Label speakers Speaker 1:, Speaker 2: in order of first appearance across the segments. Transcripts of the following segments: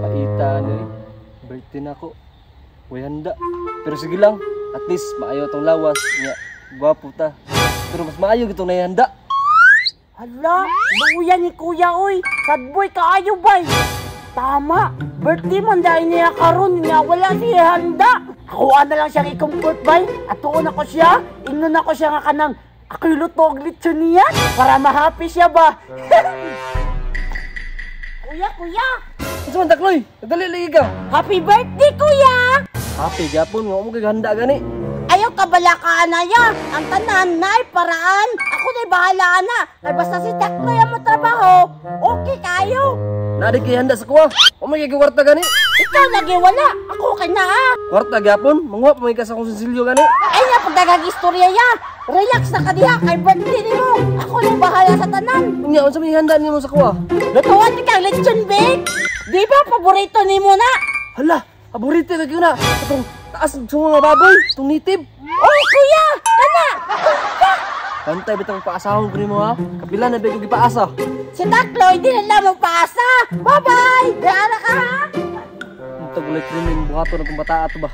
Speaker 1: Paita ni birthday na ako. Way handa. Pero sige lang, at least maayo tong lawas nya. Gwapo ta. Pero mas maayo gitong nahihanda.
Speaker 2: Hala, luya ni kuya oy. Sad boy kaayo bay. Tama, birthday man dahil niya karon niya wala siya handa. Ako na lang siyang i-comfort bay. Atuon ako siya, ingnon ako siya nga kanang ako'y luto og lechon niya para ma-happy siya ba. Kuya, kuya.
Speaker 1: Unsa man Takloy? Nagdali lagi ka.
Speaker 2: Happy birthday, kuya.
Speaker 1: Happy gyapon nga mo kay handa gani.
Speaker 2: Ayaw ka balakaan na ya. Ang tanan naay paraan. Ako na'y bahala na. Kay basta si Takloy ang mo trabaho, okay kayo.
Speaker 1: Naa di kay handa sa kuha. O may kay kwarta gani.
Speaker 2: Ikaw lagi wala. Ako kay naa.
Speaker 1: Kwarta gyapon, manguha pa may ka sa akong sinsilyo gani.
Speaker 2: Ay na pagdagag istorya ya. Relax na ka diha kay birthday nimo. Ako na'y bahala sa tanan.
Speaker 1: Unya unsa may handa nimo sa kuha?
Speaker 2: Lutuan ni kang lechon bake. Di ba paborito nimo na?
Speaker 1: Hala, paborito kay na. Atong taas sa mga baboy, itong native.
Speaker 2: Oy kuya, kana.
Speaker 1: Bantay bitang paasahon ko nimo ha. Kapila na ba ko gipaasa?
Speaker 2: Si Takloy di na lang magpaasa. Bye-bye. Diara ka ha.
Speaker 1: Untag walay krimen buhaton atong bataa to ba.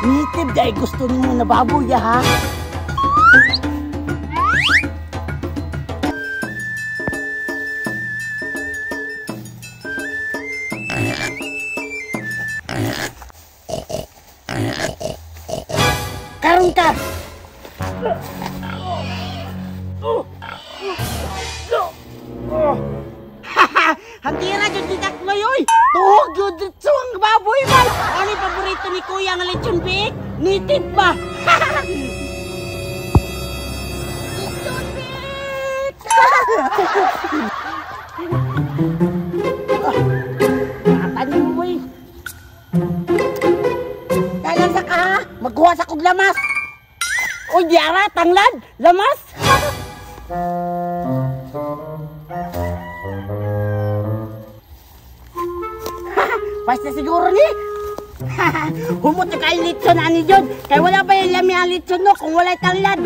Speaker 2: Native dahil gusto nimo na baboy ha. Karon ka. Hantira jud ni Takloy oy. Tuhog jud diretso ang baboy man. Ano yung paborito ni kuya nga lechon bake? Native ba? Lechon bake. Tanin mo eh. Dalan sa ka ha. Magkuha sa kog lamas. Uy, diara, tanglad, lamas. Basta siguro ni. Humot na kayo litson ani jud. Kay wala ba yung lami ang litson no kung wala'y tanglad.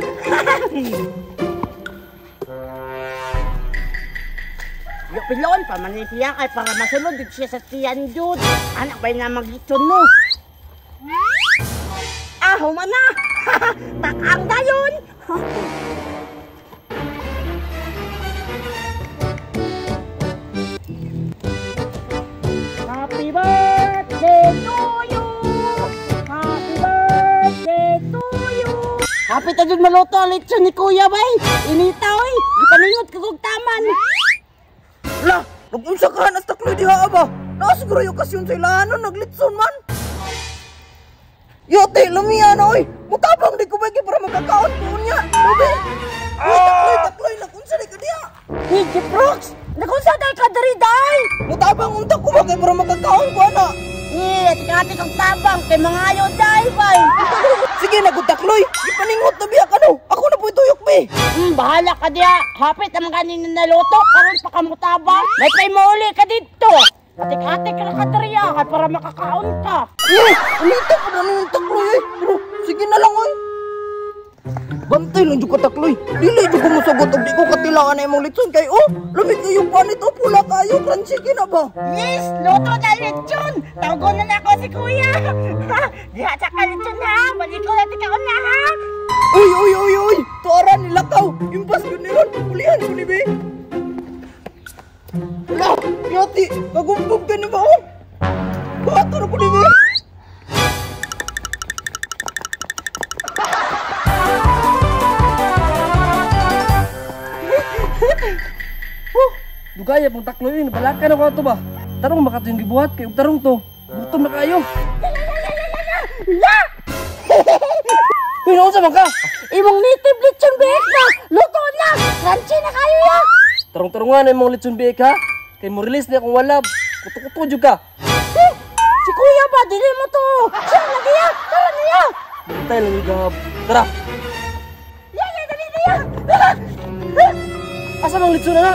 Speaker 2: Pilon pa man siya kay para masunod jud siya sa tiyan jud. Anak ba na maglitson no? Ah, human na. Takang dayon. Happy birthday to you. Happy birthday to you. Happy ta jud maluto ang lechon ni kuya bay. Inita oy, gipaningot ko kog taman.
Speaker 3: Lah, nag-unsa ka nas Takloy diha ba? Naa siguro yung okasyon sa ilahan naglitson man. Yote, lumiya na oy. Mutabang di ko ba para magkakaon ko unya. Obe. Uy, Takloy, Takloy, nag-unsa di ka diha?
Speaker 2: Hey, Jeprox, nag-unsa day ka diri day?
Speaker 3: Mutabang unta ko ba kay para magkakaon ko ana?
Speaker 2: Eh, atik-atik ang tabang kay mangayo day bay.
Speaker 3: Sige na gud Takloy, gipaningot na biya kano. Ako na po'y tuyok be.
Speaker 2: Bahala ka diha. Hapit ang ganin na naluto karon pa ka mutabang. May pay mauli ka didto. Atik-atik ra ka diri kay para makakaon ka.
Speaker 3: Eh, ulita ko na nung Takloy eh. Pero sige na lang oy. Bantay lang jud ka Takloy. Dili jud ko mosugot og di ko katilaan na imong litson kay oh, lamig kayo panit oh, pula kayo, crunchy kina ba?
Speaker 2: Yes, luto na lechon. Tawgon na nako si kuya. Diha sa ka lechon ha. Balik ko na tikaon na ha.
Speaker 3: Uy, uy, uy, uy. Tuara ni lakaw. Impas gyud ni ron. Ulihan ko ni be. Wala, yati, kagumbog ka ni ba oh? Bato na ko ni be.
Speaker 1: Dugaya pong Takloy yun, balakan ako ato ba? Tarong makato yung gibuhat, kay tarong to. Gutom na kayo.
Speaker 2: Ya!
Speaker 1: Uy, naunsa man ka?
Speaker 2: Imong native lechon bake na! Luto na! Crunchy na kayo ya!
Speaker 1: Tarong-tarungan na imong lechon bake ha? Kay mo release niya kung wala, kuto-kuto jud ka.
Speaker 2: Eh, si kuya ba? Dili mo to! Siya lagi ya! Tara niya!
Speaker 1: Bantay lang yung gahab. Tara!
Speaker 2: Ya, ya, dali niya!
Speaker 1: Asa mang lechon na na?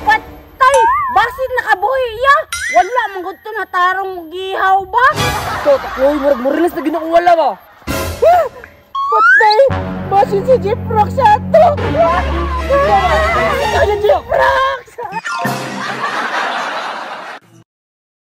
Speaker 2: Patay! Basin nakabuhi ya! Wala man gud to na tarong gihaw ba?
Speaker 1: Ikaw, Takloy, murag mo release na gina kung wala ba?
Speaker 2: Patay! Basin si Jeep Rock sa ato! Ikaw yung Jeep Rock!